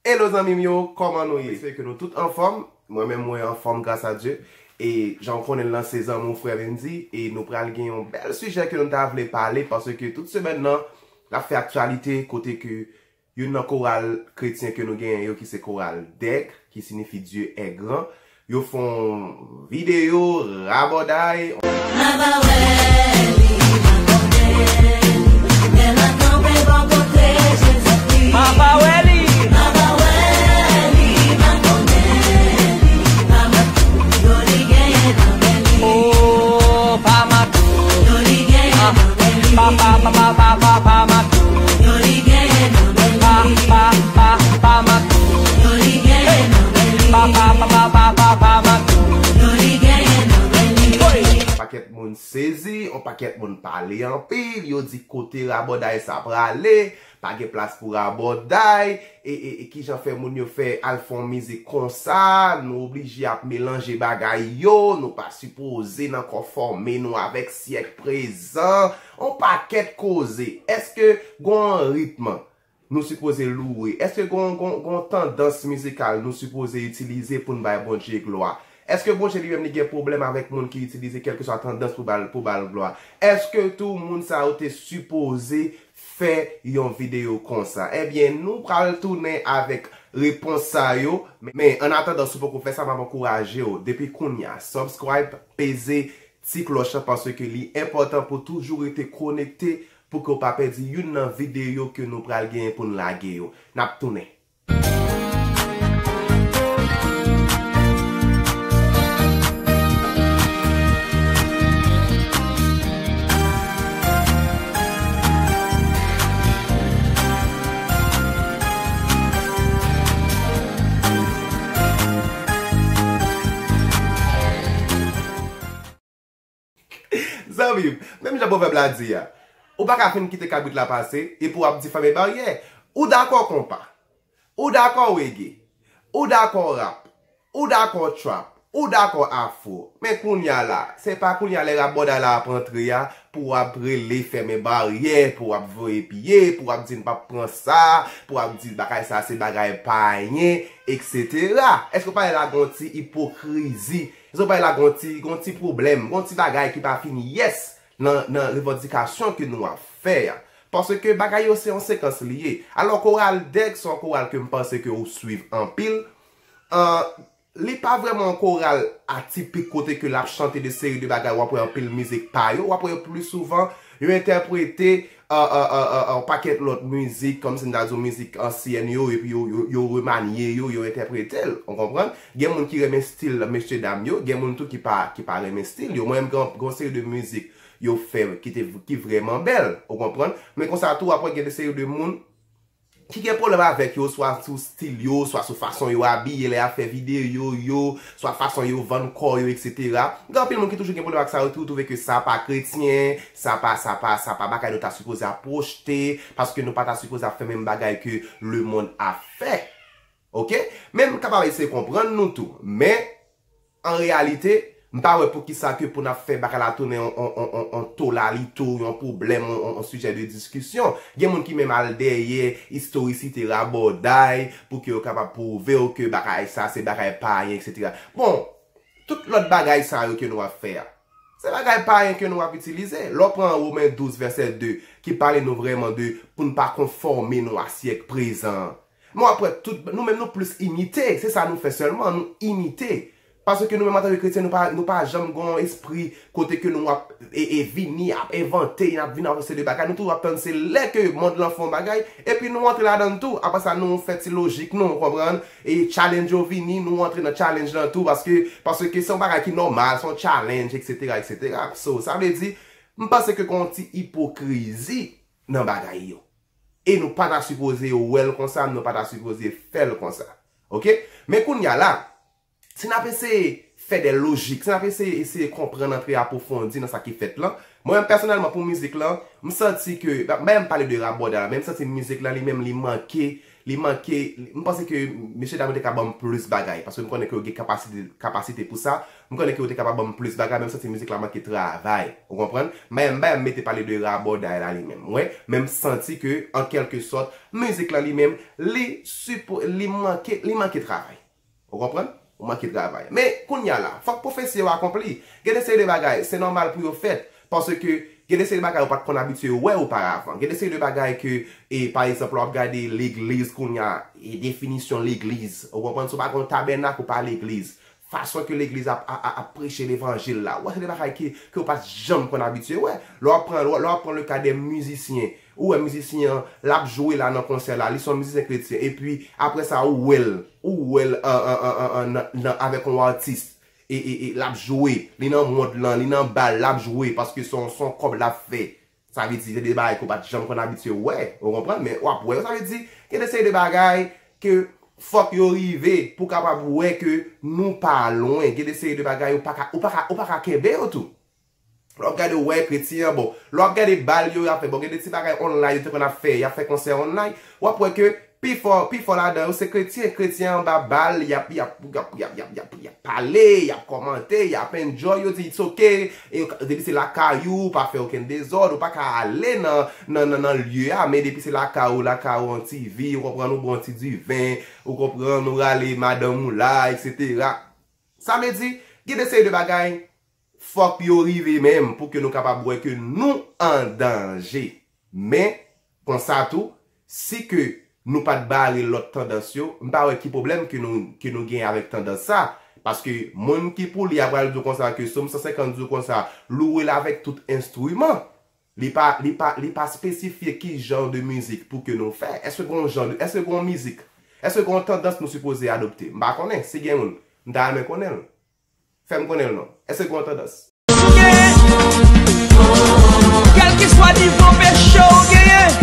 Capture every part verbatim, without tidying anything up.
Hello zanmi m yo, kòman nou ye? Espere ke nou tout anfòm. Mwen menm mwen anfòm gras a Dye. E jan w konnen l nan se zanmi w frè Mendy e nou pral gen yon bèl sijè ke nou ta vle pale paske tout semèn nan n ap fè aktyalite kote ke youn nan koral kretyen ke nou genyen yo ki se koral Dèg ki sinifi Dieu est grand, yo fè yon videyo rabòday. M a pa wè li, m a konnen li, m a konnen li, men m a kanpe bò kote Jezikri. M a pa wè li. M a pa wè li, m a konnen li, pa makou yo li genyen nan men li. Oh, pa makou yo li genyen nan men li. Pa, pa, pa, pa, pa, pa, pa makou yo li genyen nan men li. Pa, pa, pa, pa makou yo li genyen nan men li. Pa, pa, pa, pa, pa, pa, pa makou yo li genyen nan men li. Pakèt moun sezi, on pakèt moun pale anpil, yo di kote rabòday sa prale, pa gen plas pou rabòday, e, e, e kijan fè moun yo fè al fè yon mizik konsa, nou oblije ap melanje bagay yo, nou pa sipoze nan konfòme nou avèk syèk prezan, on pakèt koze. Èske gon ritm nou sipoze louwe? Èske gon, gon, gon tandans mizikal nou sipoze itilize pou n bay Bondye glwa? Èske Bondye li menm li gen pwoblèm avèk moun ki itilize kèlkeswa tandans pou ba l, pou ba l glwa? Èske tou moun sa yo te sipoze fè yon videyo konsa? Ebyen, nou pral tounen avèk repons sa yo. Men, annatandan, si w poko fè sa, m ap ankouraje w, depi kounye a, subscribe, peze ti klòch lan, paske li enpòtan pou toujou rete konekte pou ke w pa pèdi youn nan videyo ke nou pral genyen pou n lage yo. N ap tounen. Zanmi m, menm jan pwovèb la di a, ou pa ka fin kite kabrit la pase epi w ap di fèmen baryè. Ou dakò konpa, ou dakò reggae, ou dakò rap, ou dakò trap, ou dakò afro. Men kounye a la, se pa kounye a lè rabòday la ap antre a pou w ap rele fèmen baryè, pou w ap voye pye, pou w ap di n p ap pran sa, pou w ap di bagay sa se bagay payen, etsetera. Èske w pa wè la gon ti ipokrizi? Èske w pa wè la gon ti, gon ti pwoblèm, gon ti bagay ki pa fin yès nan, nan revandikasyon ke nou ap fè a? Paske bagay yo se yon sekans li ye. Alò, koral Dèg se yon koral ke m panse ke ou swiv anpil. An, li pa vrèman yon koral atipik kote ke l ap chante de seri de bagay, w ap wè anpil mizik pa yo, w ap wè yo pli souvan, yo entèprete, a, a, a, a, a, yon pakèt lòt mizik, kòmsi m ta di w mizik ansyèn yo, epi yo, yo, yo remanye yo, yo entèprete l, ou konprann? Gen moun ki renmen stil mesye dam yo, gen moun tou ki pa, ki pa renmen stil yo. Mwen menm, gen, gen yon seri de mizik yo fè ki te, ki vrèman bèl, ou konprann? Men konsa tou, w ap wè gen de seri de moun ki gen pwoblèm avèk yo, swa sou stil yo, swa sou fason yo abiye lè y ap fè videyo yo, swa fason yo vann kò yo, etsetera. Gen anpil moun ki toujou gen pwoblèm ak sa, yo toujou twouve ke sa pa kretyen, sa pa, sa pa, sa pa bagay nou ta sipoze ap pwojte, paske nou pa ta sipoze ap fè menm bagay ke lemonn ap fè. Oke? Men m kapab eseye konprann nou tou. Men, an reyalite, m pa wè poukisa ke pou n ap fè bagay la tounen on, on, on, on, on tolalito, yon pwoblèm, on, on, on sijè de diskisyon. Gen moun ki menm al dèyè istorisite rabòday pou ke yo kapab pwouve w ke bagay sa se bagay payen, etsetera. Bon, tout lòt bagay sa yo ke nou ap fè a, se bagay payen ke nou ap itilize. Lè w pran Women douz vèsè de ki pale nou vrèman de pou n pa konfòme nou a syèk prezan an. Men w ap wè tout, nou menm nou plis imite, se sa nou fè sèlman, nou imite. Paske nou menm antanke kretyen, nou pa, nou pa janm gen yon espri kote ke nou ap e, e vini, ap envante, n ap vin ak yon seri de bagay, nou toujou ap tann se lè ke mond lan fè yon bagay, epi nou antre ladan l tou. Apre sa, nou fè ti lojik nou, ou konprann? E challenge yo vini, nou antre nan challenge lan tou, paske, paske se yon bagay ki nòmal, se yon challenge, etsetera, etsetera. So, sa vle di, m panse ke gen yon ti ipokrizi nan bagay yo. E nou pa ta sipoze wè l konsa, nou pa ta sipoze fè l konsa. Oke? Men kounye a la, si n ap eseye fè de lojik, si n ap eseye, eseye konprann, antre apwofondi nan sa ki fèt lan, mwen menm pèsonèlman pou mizik lan, m santi ke, ba, ba, m pale de rabòday la, men m santi mizik lan li menm li manke Li manke, m panse ke mesye dam yo te ka ban m plis bagay, paske m konnen ke yo gen kapasite, kapasite pou sa. M konnen ke yo te ka ban m plis bagay, men m santi mizik la manke travay. Ou konprann? Men m pa mete pale de rabòday la li menm. Wè, men m santi ke, an kèlke sòt, mizik la li menm, li sipo, li manke, li manke travay. Ou konprann? Ou manke travay. Men, kounye a la, fòk pwofesi yo akonpli. Gen de seri de bagay, se nòmal pou yo fèt. Paske, gen de seri de bagay ou pa t konn abitye wè oparavan. Gen de seri de bagay ke, e, pa egzanp, lè w ap gade legliz kounye a, e, definisyon legliz. Ou konprann? Si w pa gen yon tabènak, ou pa legliz. Fason ke legliz ap, ap, ap, ap preche levanjil la. Ou wè, se de bagay ke, ke w pa t janm konn abitye wè. Lè w ap pran, lè w ap pran le ka de mizisyen, ou wè mizisyen an, l ap jwe la nan konsè la, li se yon mizisyen kretyen. Epi, apre sa, ou wè l, ou wè l an, an, an, an, an, nan, nan, avèk yon atis. E, e, e, l ap jwe, li nan mond lan, li nan bal, l ap jwe, paske se yon, se yon kòb l ap fè. Sa vle di, se de bagay ke w pa t janm konn abitye wè, ou konprann? Men w ap wè yo, sa vle di, gen de seri de bagay ke fòk yo rive pou w kapab wè ke nou pa lwen. Gen de seri de bagay ou pa ka, ou pa ka, ou pa ka kenbe yo tou. Lè w ap gade, w wè kretyen an, bon, lè w ap gade bal yo, y ap fè, bon, gen de ti bagay online yo te konn ap fè, y ap fè konsè online, w ap wè ke pifò, pifò ladan yo se kretyen, kretyen anba bal, y ap, y ap, y ap, y ap, y ap, y ap, y ap pale, y ap kòmante, y ap enjoy, yo di it's ok, e yo, depi se lakay ou, ou pa fè okenn dezòd, ou pa ka ale nan, nan, nan, nan lye a, men depi se lakay ou, lakay ou an ti vi, ou konprann, ou bwè yon ti diven, ou konprann, ou rale madanm ou la, etsetera. Sa vle di, gen de seri de bagay, fòk yo rive menm pou ke nou kapab wè ke nou an danje. Men, konsa tou, si ke nou pa t bare lòt tandans yo, m pa wè ki pwoblèm ke nou, ke nou gen avèk tandans sa. Paske moun ki pou li a pral di w konsa ke Sòm san senkant di w konsa, louwe l avèk tout enstriman. Li pa, li pa, li pa espesifye ki jan de mizik pou ke nou fè. Èske gen yon jan de, èske gen yon mizik? Èske gen yon tandans nou sipoze adopte? M pa konnen. Si gen youn, m ta renmen konnen l. Fè m konnen l non. Èske gen yon tandans? Kèlkeswa nivo peche w genyen,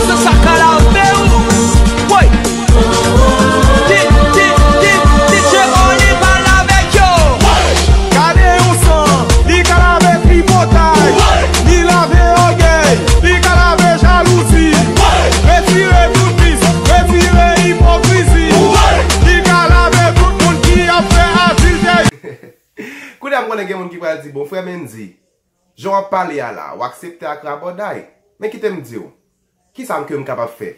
se sa ka lave w. Woy! Di, di, di, D J Oli pral avèk yo. Gade yon san, li ka lave tripotay, li lave ògèy, li ka lave jalouzi. Retire tout vis, retire ipokrizi. Li ka lave tout moun ki ap fè adiltè. Kounye a m konnen gen moun ki pral di, bon, frè Mendy, jan w ap pale a la, w aksepte ak rabòday. Men kite m di w, kisa m ke m kapab fè?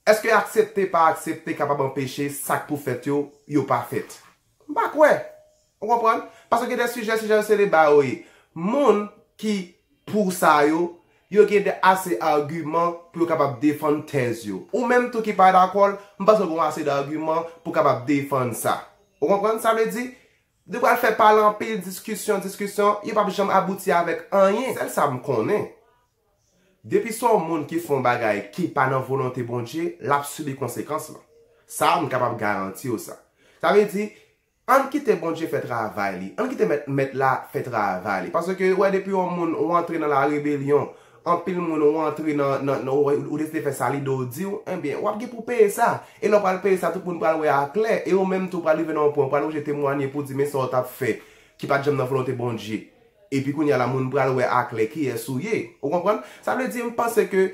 Èske aksepte pa aksepte kapab anpeche sa k pou fèt yo, yo pa fèt? M pa kwè. Ou konprann? Paske gen de sijè, sijè yo se deba yo ye. Moun ki pou sa yo, yo gen de ase agiman pou yo kapab defann tèz yo. Ou menm tou ki pa dakò l, m panse w gen ase agiman pou kapab defann sa. Ou konprann? Sa vle di, nou pral fè pale anpil, diskisyon, diskisyon, yo p ap janm abouti avèk anyen. Sèl sa m konnen, depi se yon moun ki fè yon bagay ki pa nan volonte Bondye, l ap sibi konsekans lan. Sa, m kapab garanti w sa. Sa vle di, ann kite Bondye fè travay li. Ann kite mèt, mèt la fè travay li. Paske, wè, depi yon moun ou antre nan la rebelyon, anpil moun ou antre nan, nan, nan ou, ou deside fè sa lide w di w, enbyen, w ap gen pou peye sa. E lè w pral peye sa, tout moun pral wè a klè. E ou menm tou pral rive nan yon pwen, ou pral oblije temwanye pou di, men sa w t ap fè, ki pa t janm nan volonte Bondye. Epi kounye a la, moun pral wè aklè kiyès ou ye. Ou konprann? Sa vle di, m panse ke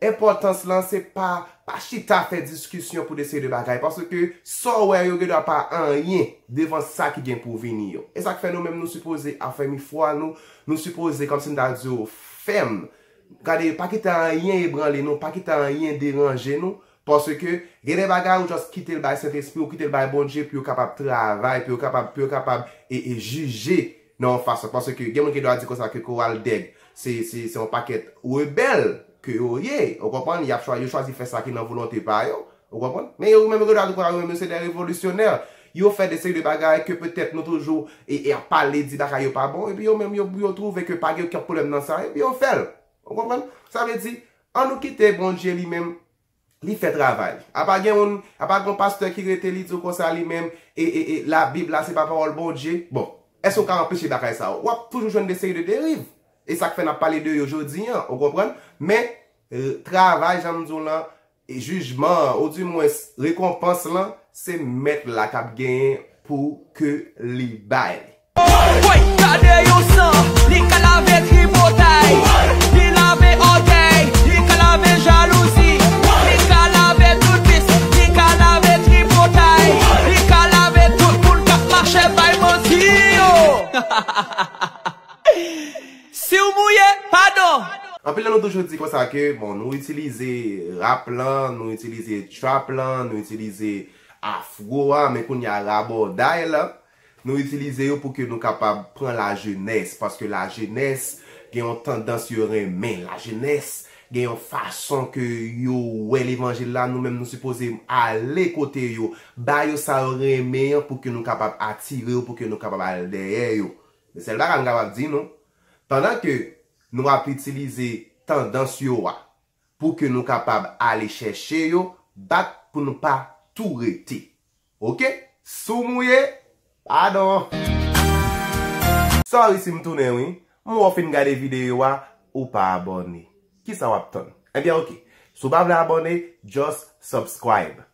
enpòtans lan, se pa, pa chita fè diskisyon pou de seri de bagay. Paske sa w wè yo gen dwa pa anyen devan sa ki gen pou vini yo. E sa k fè nou menm, nou sipoze afèmi fwa nou, nou sipoze, kòmsi m ta di w, fèm. Gade, pa kite anyen ebranle nou, pa kite anyen deranje nou. Paske gen de bagay ou just kite l bay Sentespri, ou kite l bay Bondye pou yo kapab travay, pou yo kapab, pou yo kapab e, e jije nan yon fason. Paske gen moun ki dwa di konsa ke koral Dèg se, se, se yon pakèt rebèl ke yo ye. Ou konprann? Y ap chwa-, yo chwazi fè sa ki nan volonte pa yo. Ou konprann? Men yo menm yo dwa di konsa yo menm yo se de revolisyonè. Yo fè de seri de bagay ke petèt nou toujou e, e ap pale, di bagay yo pa bon. Epi yo menm yo, yo twouve ke pa gen okenn pwoblèm nan sa. Epi yo fè l. Ou konprann? Sa vle di, ann nou kite Bondye li menm li fè travay li. Apa gen moun, apa gen yon pastè ki rete li di w konsa li menm, e, e, e, Labib la se pa pawòl Bondye. Bon, èske w ka anpeche bagay sa yo? W ap toujou jwenn de seri de deriv. E sa k fè n ap pale de yo jodi an, ou konprann? Men, e, travay, jan m di w lan, e jijman an, oudimwens rekonpans lan, se mèt la k ap genyen pou ke li bay li. Woy, gade yon san, li ka lave tripotay, li lave ògèy, li ka lave jalouzi, li Anpil nan nou toujou di konsa ke, bon, nou itilize rap lan, nou itilize trap lan, nou itilize afro a, men kounye a rabòday lan, nou itilize yo pou ke nou kapab pran lajenès, paske lajenès gen yon tandans yo renmen, lajenès gen yon fason ke yo wè levanjil la, nou menm nou sipoze ale kote yo, ba yo sa yo renmen an pou ke nou kapab atire yo, pou ke nou kapab al dèyè yo. Men sèl bagay m kapab di nou, pandan ke nou ap itilize tandans yo a pou ke nou kapab ale chèche yo, bat pou nou pa tou rete. Oke? Si w mouye, padon. Sorry si m tounen wi. M wè w fin gade videyo a, ou pa abòne. Kisa w ap tann? Ebyen oke. Si w pa vle abòne, just subscribe.